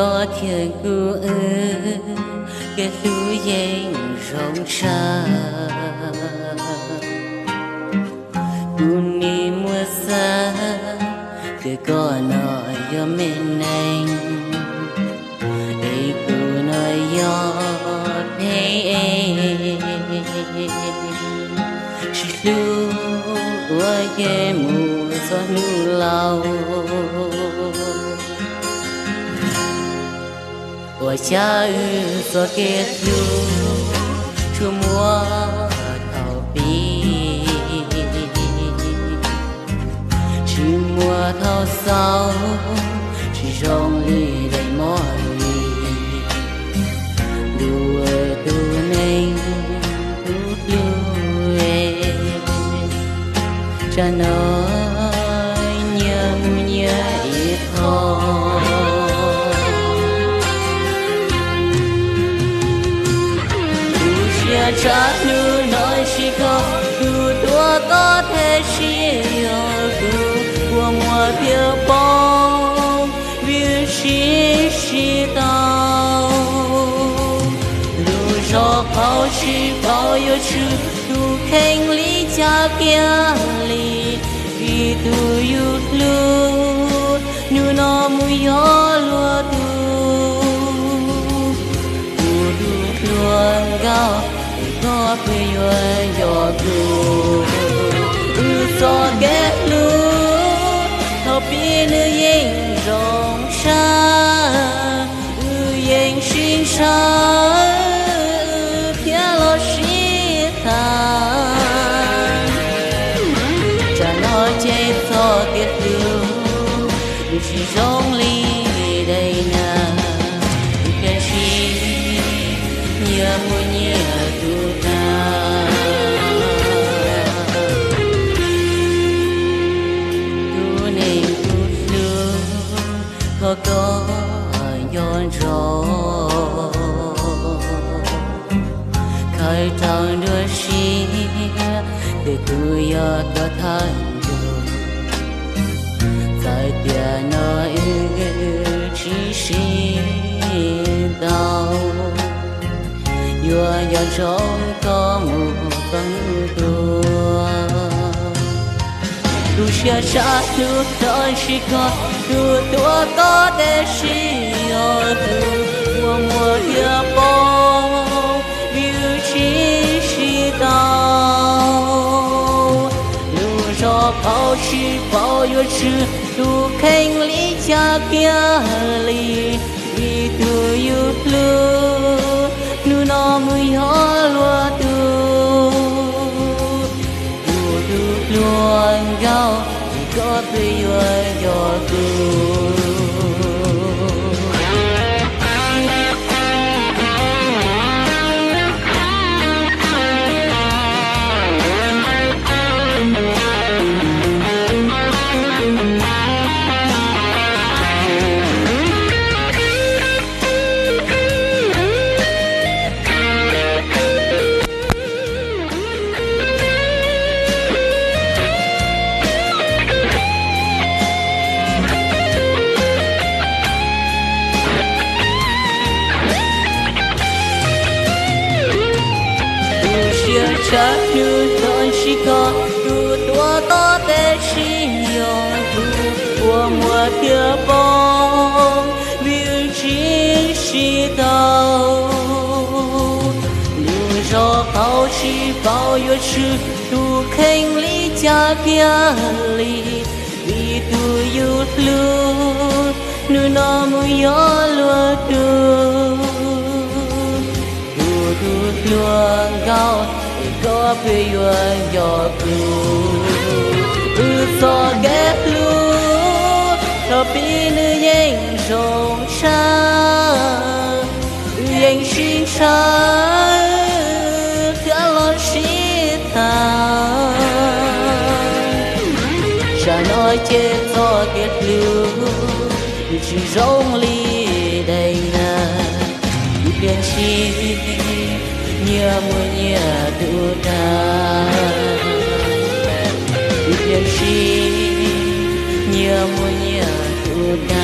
Koj thiab kuv wb kev hlub yeej zoo tshaj. Kuv nim muaj xav tias koj no yog me neeg, es kuv no yog pheej es. Sib hlub ua ke mus txog hnub laus, ua cas wb txoj kev hlub tsuas muaj thaum pib, tsis muaj thaum xaus, tsis zoo li daim mom li. Ntuj, tus neeg kuv hlub, tsam no nyias mus nyias ib qho. Kuv siab tshaj hnub no tsis koj, kuv tuav koj thiaj tsis yog kuv, kua muag thiaj poob vim wb sib sib tau. Lub zog qaug tsis paub yuav tshwm tus kheej li cas kiag li, vim tus yus hlub hnub no mus yog luag tus. Kuv tus hluas nkauj, es koj puas yuav yog kuv? Wb txoj kev hlub thaum pib nws yeej zoo tshaj, wb yeej sib ntshaw thiab los sib tham. Tsam no ces txoj kev hlub nws tsis zoo li daim nas, wb cia li nyias mus nyias tus tag. Tus neeg kuv hlub, thov koj nco ntsoov, khaws raws nruab siab tias kuv yog koj thawj ntuj. Txawm tiam no wb tsis sib tau, yuav nco ntsoov koj mus txog hnub tuag. Kuv siab tshaj hnub no tsis koj, kuv tuav koj thiaj tsis yog kuv, kua muag thiaj poob vim wb sib sib tau. Lub zog qaug tsis paub yuav tshwm tus kheej li cas kiag li, vim tus yus hlub hnub no mus yog luag tus. Kuv tus hluas nkauj, es koj puas yuav yog kuv? Kuv siab tshaj hnub no tsis koj, kuv tuav koj thiaj tsis yog kuv, kua muag thiaj poob vim wb sib sib tau. Lub zog qaug tsis paub yuav tshwm tus kheej li cas kiag li, vim tus yus hlub hnub no mus yog luag tus. Kuv tus hluas nkauj, es koj puas yuav yog kuv? Wb txoj kev hlub thaum pib nws yeej zoo tshaj, wb yeej sib ntshaw thiab los sib tham. Tsam no ces txoj kev hlub nws tsis zoo li daim nas, wb cia li nyias mus nyias tus tag. Wb cia li nyias mus nyias tus tag.